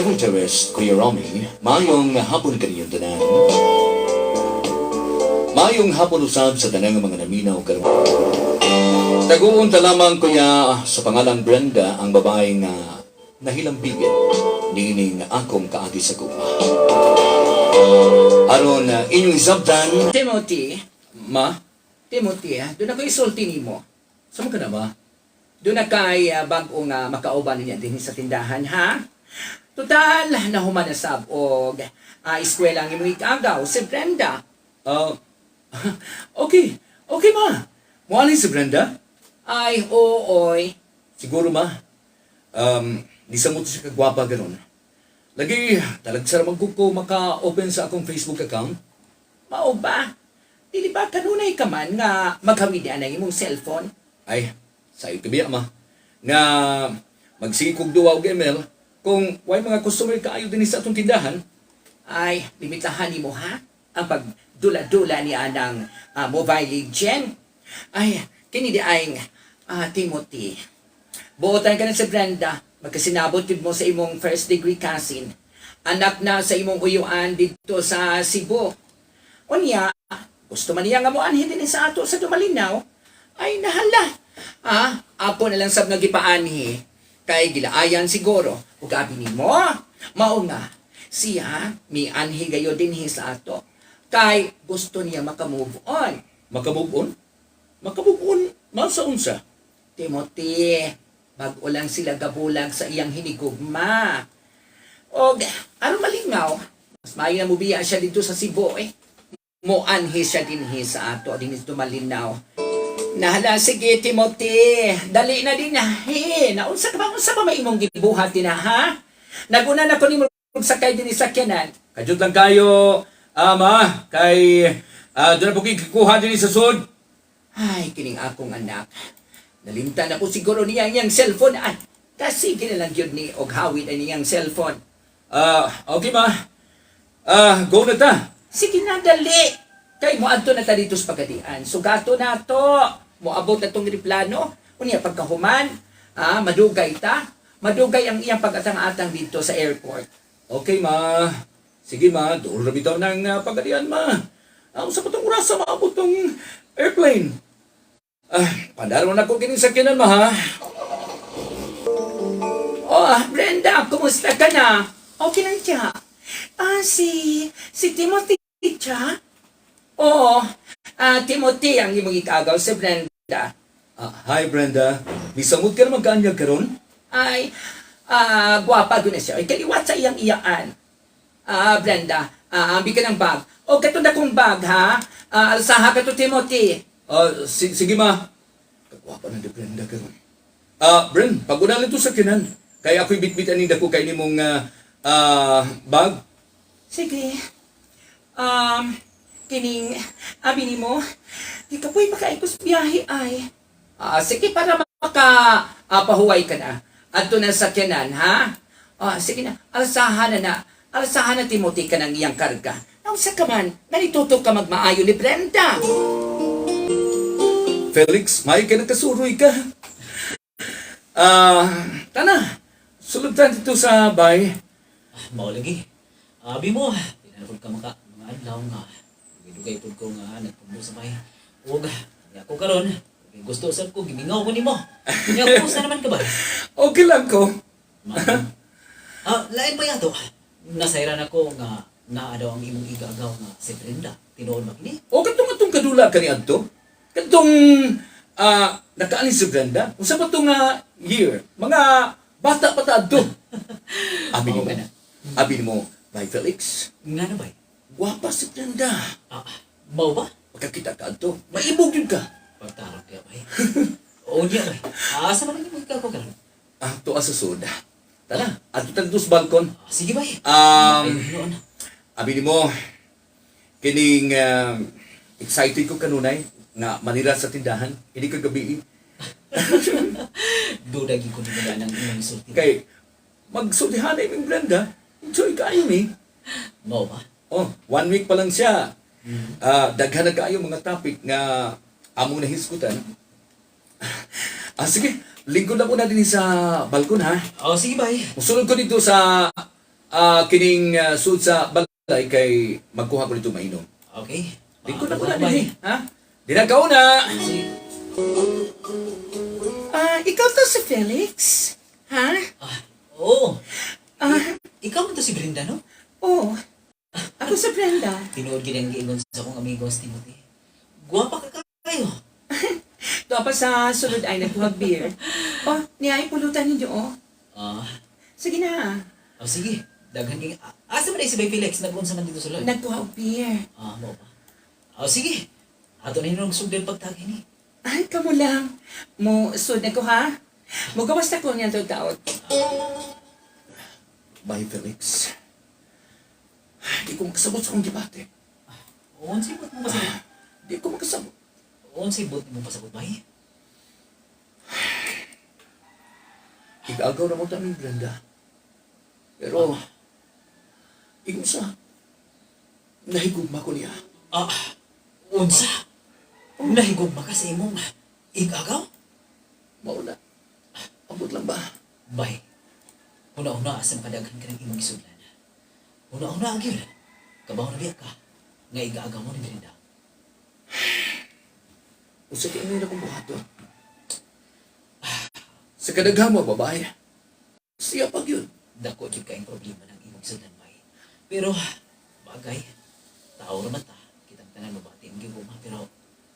Gutierrez, Kuya Romy, maayong hapon kaninyong tanan. Maayong hapon usab sa tanang mga naminaw karon. Taguon ta lamang, kuya, sa pangalang Brenda ang babae nga nahilambigit niining akong kaagi sa gugma. Aron inyong isabtan, Timothy, ma, Timothy, duna koy isulti nimo. Sama ka na, ma? Duna kay bag-o nga makauban niya din sa tindahan, ha? Total, nahuman na sab og eskwela ang imong ikaagaw, si Brenda. Okay, ma. Muali si Brenda? Ay, ooy. Siguro, ma. Di sa mo to siya kagwapa ganun. Lagi, talagsa raman ko maka-open sa akong Facebook account. Mao ba? Dili ba kanunay ka man nga maghawid ang imong cellphone? Ay, sa ito biya, ma. Nga, magsige kog duwa og email kung way mga customer kaayo din sa atong tindahan. Ay, limitahan nimo ha ang pagdula-dula ni anang Mobile Legend. Ay, kini di ay Timothy. Buotan ka na sa Brenda, magkasinabot yun mo sa imong first degree cousin. Anak na sa imong uyuan dito sa Cebu. Unya, gusto man niya nga moanhin din sa ato sa Dumalinaw. Ay, nahala. Ako na lang sab nga gipaanhi. Kay gilaayan siguro. Ug abi nimo, mao nga siya mianhi gayo dinhi sa ato. Kay gusto niya maka-move on. Makamove on? Makamove on? Ma, sa unsa? Timothy, bag-o lang sila gabulag sa iyang hinigugma. Og aron malingaw, mas maayo na mubiya siya dito sa Cebu eh. Moanhi siya dinhi sa ato, dinhi sa Dumalinaw. Nahala, sige, Timothy. Dali na din na. He, naunsa ka ba? Unsa ba may imong gibuhat din na, ha? Naguna na ko nimo sakay dinhi sa sakyanan. Kajut lang kayo, ama, kay doon na po kikuha din sa sud. Ay, kining akong anak. Nalimtan ako siguro niya ang iyang cellphone. Ay, kasi kinalang yun ni og hawid ang iyang cellphone. Okay, ma. Go na ta. Sige na, dali. Kay moadto na ta dito sa pagadian. Sugato na to. Moabot na tong replano. Unya pagkahuman, madugay ta. Madugay ang iyang pag-atang-atang dito sa airport. Okay, ma. Sige, ma. Doon na bitaw ng pagadian, ma. Sa patong oras sa maabot tong airplane. Pandaro na ko kining sakyanan, ma, ha? Oh, Brenda, kumusta ka na? Okay lang siya. Si Timothy siya? Oo, Timothy ang imong ikagaw si Brenda. Hi, Brenda. Misamod ka naman kaanyag karon? Ay, gwapa gud na siya. Ay, kaliwat sa iyang iyaan. Brenda, ambi ka ng bag. O, katong akong bag, ha? Alsaha ka to, Timothy. Sige, ma. Kagwapa na di Brenda karon. Bren, pag-una lang to sa kinan. Kaya ako'y bitbitan ni dako kay nimong bag. Sige. Kining, abi nimo, di ka po'y makaikos biyahe ay. Sige, para maka pahuway ka na. Adto na sa kinan, ha? Sige na, alsahan na na. Alsahan na, Timothy, ka ng iyang karga. Naunsa ka man, nalituto ka magmaayo ni Brenda. Felix, may ka nagkasuroy ka. Tana. Sulod ta dito sa bay. Mao lagi. Abi mo, tinanong ka maka mga adlaw nga. Dugay pud ko nga nagpundo sa bay. Ug niya ko karon, kay gusto sad ko gimingaw ko nimo. Nya kumusta naman ka ba? Okay lang ko. Mao. Lain pa yato. Nasayran ako nga naa daw ang imong igagaw nga si Brenda. Tinuod ba kini? O katong atong kadula kani adto? Katong nakaalin si Brenda? Unsa ba tong year? Mga bata pa ta adto. Abi nimo. Mao na. Abi nimo, Bay Felix. Nga na bay? Gwapa si Brenda. Mao ba? Pagkakita ka adto, maibog yun ka. Pagtarok kaya bay. O niya bay. Asa man ang imong igagaw karon? Tuwa sa soda. Tara, adto ta dito sa balkon. Sige bay. Ay, hinuon na. Abi nimo, kining excited ko kanunay nga manira sa tindahan, hindi ka gabi. Duda gyud ko nila ng imong sulti. Kay magsultihan na imong Brenda, enjoy kaayo ni. Mao ba? Oh, one week pa lang siya. Daghan na kaayo mga topic nga among nahisgutan. Sige, lingkod lang ko na din sa balkon ha. Oh, sige bay. Musulod ko dito sa Kining sud sa balay kay magkuha ko nito mainom. Okay. Lingkod na ko na Bye. dinhi, ha? Di na kauna. Sige. Ikaw to si Felix? Ha? Ah, oo. Ah, Ikaw man to si Brenda, no? oo. Ako si Brenda. Tinuod gid ang giingon sa akong amigo si Timothy. Guwapa ka kayo. Doon pa sa sulod ay nagkuhag beer. Oh, niya ay pulutan ninyo, oh. Ah, Sige na. oh, sige. Daghan kay asa man ay si Bay Felix nag-unsa man dito sa loob? Nagkuhag beer. Ah, mo pa. Oh, sige. Ato na hinong sugdan pagtagi ni. Ay, kamo lang. Mo, sud na ko, ha? Mo gawas na ko niyan to daot. Bye, Felix. Di ko makasabot sa akong gibate. Unsay bot mo pasabot? Di ko makasabot. Unsay bot mo pasabot bay? Igagaw na mo taming Brenda. Pero, ingon sa, nahigugma ko niya. Ah, unsa? Nahigugma ka sa imong igagaw? Mauna. Abot lang ba? Bay, una-una asa makadaghan ka ng imong gisudlan. Una-una gyud. Kabaw na biya ka nga igaagaw mo ni Brenda. Usa kay ngayon akong buhaton. Sa kadaghan mo, babae, siya pag yun. Dako gyud kaayong problema ng imong gisudlan, bay. Pero bagay, tao ra man ta. Kitang tanan mabati ang gigugma pero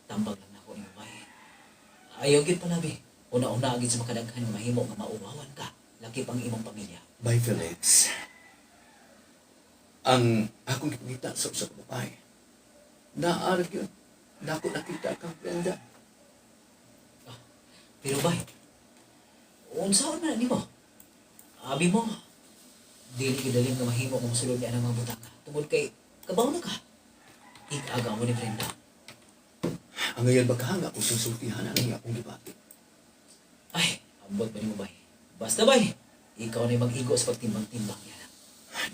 tambag lang nako nimo, bay. Ayaw gyud palabi. Una-una gyud sa makadaghan nga mahimo nga mauwawan ka laki pang imong pamilya. Bye, Felix. Ang akong gipangita sa usa ka babae, naarag yun. Nako nakita kang Brenda. Pero bay, unsaon man nimo? Abi mo, dili gyud daling nga mahimo kung sulod niya ang mga butang. Tungod kay kabaw na ka. Ig-agaw mo ni Brenda. Ang ngayon baka nga kung sultihan ang akong gibati. Ay, ambot ba nimo, bay? Basta bay, ikaw na mag-igo sa pagtimbang-timbang yan.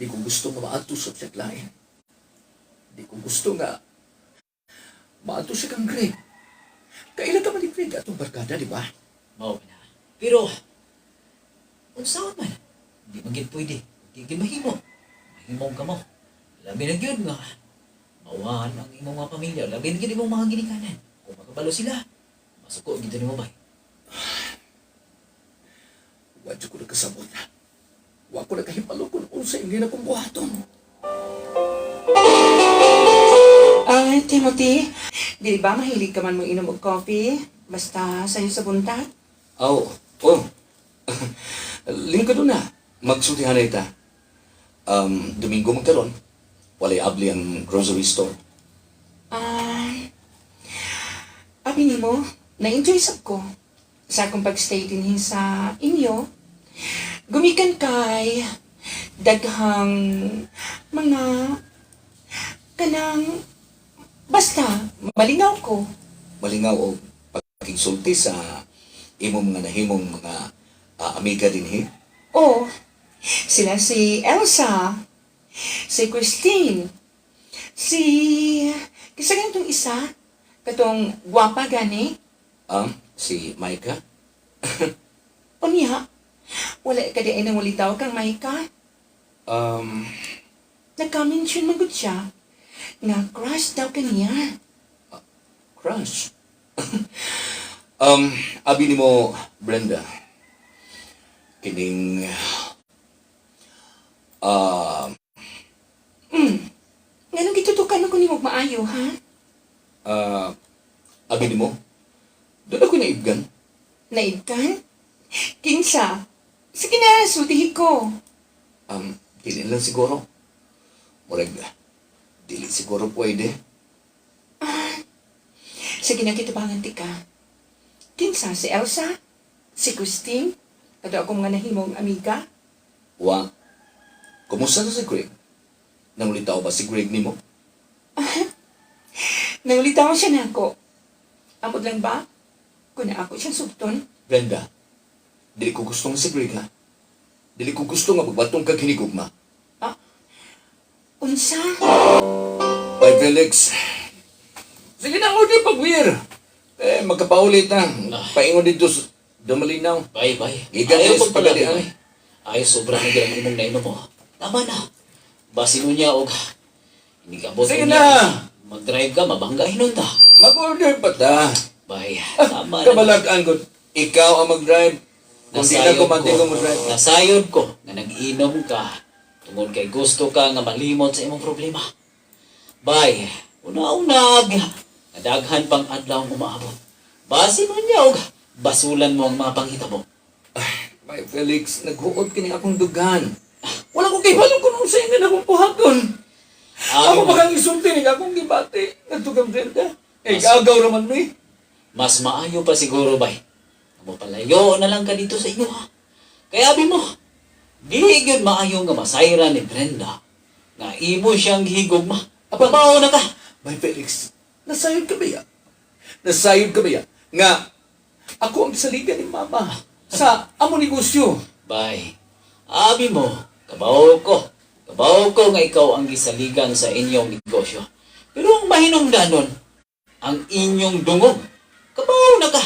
Di ko gusto nga maadto sa lain. Di ko gusto nga maadto sa kang Greg. Kailan ka man ni Greg atong barkada, di ba? Mao ba na. Pero, unsaon man, di man gyud pwede. Di gyud mahimo. Mahimong ka mo. Labi na gyud nga. Mawahan ang imong mga pamilya. Labi na gyud imong mga ginikanan. Kung makabalo sila, masuko gyud nimo, bay. Wa jud ko nagkasabot. Wa ko nakahibalo kung unsa ingay na kong buhaton. Ah, Timothy, di ba mahilig ka man mo inom og coffee? Basta sa'yo sa buntag? Aw, oh. Lingkod na. Magsultihan na ita. Domingo magkaroon. Walay abli ang grocery store. Ah, abi nimo, na-enjoy sab ko sa akong pag-stay dinhi sa inyo. Gumikan kay daghang mga kanang basta malingaw ko. Malingaw og pagkigsulti sa imong mga nahimong mga amiga dinhi. Oh, sila si Elsa, si Christine, si kisa ganitong isa, katong gwapa gani. Si Micah. Unya, wala ka di ay nangulitaw kang Maika. Nagka-mention man gud siya nga crush daw kaniya. Crush. Abi nimo, Brenda. Kining Nganong gitutukan man ko nimo og maayo, ha? Abi nimo. Doon ako naibgan. Naibkan? Kinsa? Sige na, sultihi ko. Dili lang siguro. Murag, dili siguro pwede. Sige na, kitubangan ti ka. Kinsa si Elsa? Si Christine? Kato akong mga nahimong amiga? Wa, kumusta na si Greg? Nangulitaw ba si Greg nimo? Nangulitaw siya na ako. Amot lang ba? Kung na ako siyang sugton. Brenda, dili ko gusto nga si Greg ha. Dili ko gusto nga magbatong kag hinigugma. Unsa? Bye, Felix. Sige na, order pag beer. Eh, magkapaulit na. Paingon dito sa Dumalinaw. Bay, bay. Gikan Ayaw sa pagpalabi, pagalian. bay. Ayaw sobra na gyud ang imong nainom mo. Tama na. Basin niya og inigabot Sige niya. na. Mag-drive ka, mabangga hinunta. Mag-order pa ta. Bay, tama na. Kabalag-an ko, ikaw ang mag-drive. Kung di na ko, manti ko mag-drive. Nasayod ko nga nag-inom ka tungod kay gusto ka nga malimot sa imong problema. Bay, una-unag, nadaghan pang adlaw ang umaabot. Basin mo niya og basulan mo ang mga panghitabo. Bay Felix, naghuot kini akong dugan. Wala ko kay balong kung unsa nga akong buhaton. Abi Ako mo, pa kang isulti ni akong gibati ngadto kang Brenda. Eh, agaw raman mi. Mas maayo pa siguro, bay. Amo palayo na lang ka dito sa inyo, ha. Kaya abi mo, di gyud maayo nga masayra ni Brenda nga imo siyang higugma. Apa mao na ka? Bay Felix, nasayod ka ba ya? Nasayod ka ba ya? Nga, ako ang saligan ni Mama sa amo negosyo. Bay, abi mo, kabaw ko. Kabaw ko nga ikaw ang gisaligan sa inyong negosyo. Pero ang mahinungdanon, ang inyong dungog. Kabaw na ka.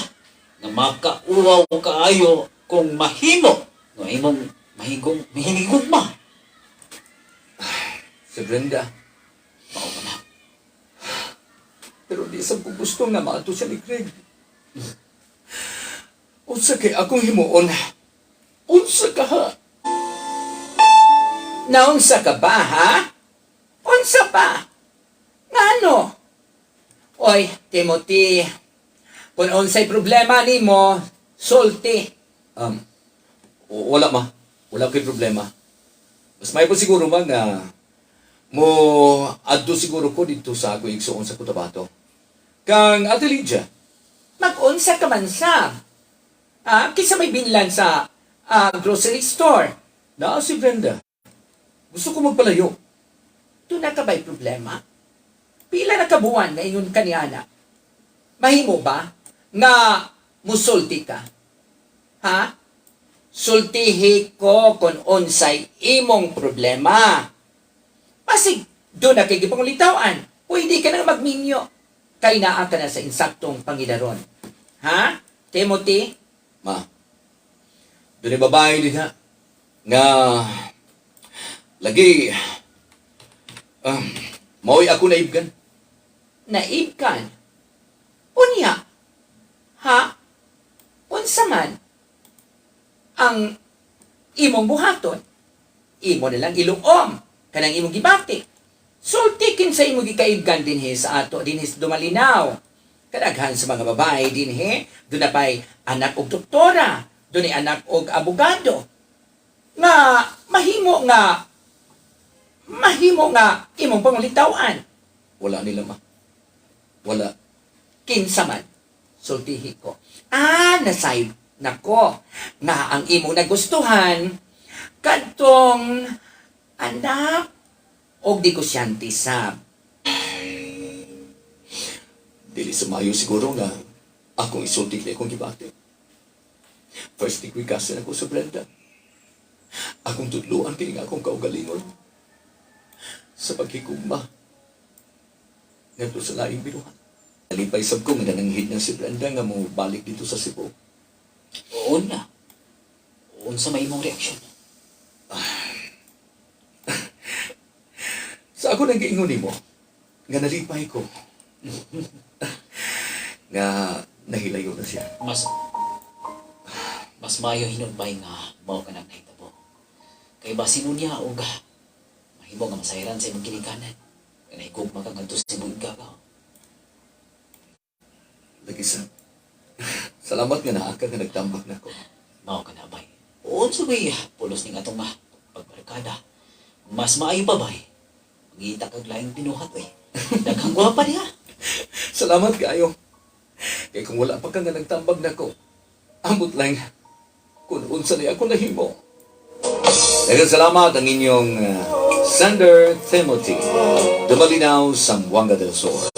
Nga makauwaw kaayo kung mahimo nga imong mahigong mahinigugma. Si Brenda, Mao ka na. pero di sab ko gusto nga maadto siya ni Craig. Unsa kay akong himuon? Unsa ka ha? Naunsa ka ba, ha? Unsa pa? Ngano? Oy, Timothy, kung unsay problema nimo, sulti. Wala ma. Wala ko'y problema. Mas may po siguro ma nga mo adto siguro ko dito sa ako igsuon sa Cotabato. Kang Ate Lydia, Mag-unsa ka man sa. Ah, kisa may binlan sa grocery store. naa si Brenda. Gusto ko magpalayo. Doon na ka ba'y problema? Pila na kabuwan na ingon ka ni Ana? Mahimo ba nga musulti ka? Ha? Sultihi ko kung unsay imong problema. Pasig, doon na kay gipangulitawan. Pwede ka na magminyo. Kay naa ka na sa insaktong pangidaron. Ha? Timothy? Ma, doon ay babae din ha. Nga, lagi, mao'y ako naibgan. Naibkan. Unya, ha? Unsa man ang imong buhaton? Imo na lang iluom kanang imong gibati. Sultikin sa imong gikaibgan dinhi sa ato dinhi sa Dumalinaw. Kadaghan sa mga babae dinhi, doon na pa'y anak og doktora, doon ay anak og abogado. Nga mahimo nga imong pangulitawan. Wala nila ma. Wala. Kinsa man sultihi ko. Ah, nasayod nako nga ang imong nagustuhan kadtong anak og negosyante sab. Dili sa maayo siguro nga akong isulti na akong gibati. First degree cousin ako sa Brenda. Akong tudluan kini nga akong kaugalingon sa paghigugma ngadto sa laing binuhat. Nalipay sab ko nga nananghid na si Brenda nga mo balik dito sa Cebu. Oo na. Unsa may imong reaksyon? Sa ako nang giingon nimo nga nalipay ko nga nahilayo na siya. Mas mas mayo hinunbay nga mao ka nang nahitabo. Kay basin niya og mahimo nga masayran sa imong ginikanan. Nga nahigugma ka ngadto sa imong igagaw. Lagi sa salamat nga naa ka nga nagtambak nako. Mao ka na bay. Unsa bay pulos ning atong pagbarkada. Mas maayo pa bay. Mangita kag laing pinuhat oy. Daghang gwapa diha. Salamat kayo. Kay kung wala pa ka nga nagtambag nako, ambot lang kung unsa ni ako nahimo. Daghang salamat ang inyong Sander Timothy. Dumalinaw, Zamboanga del Sur.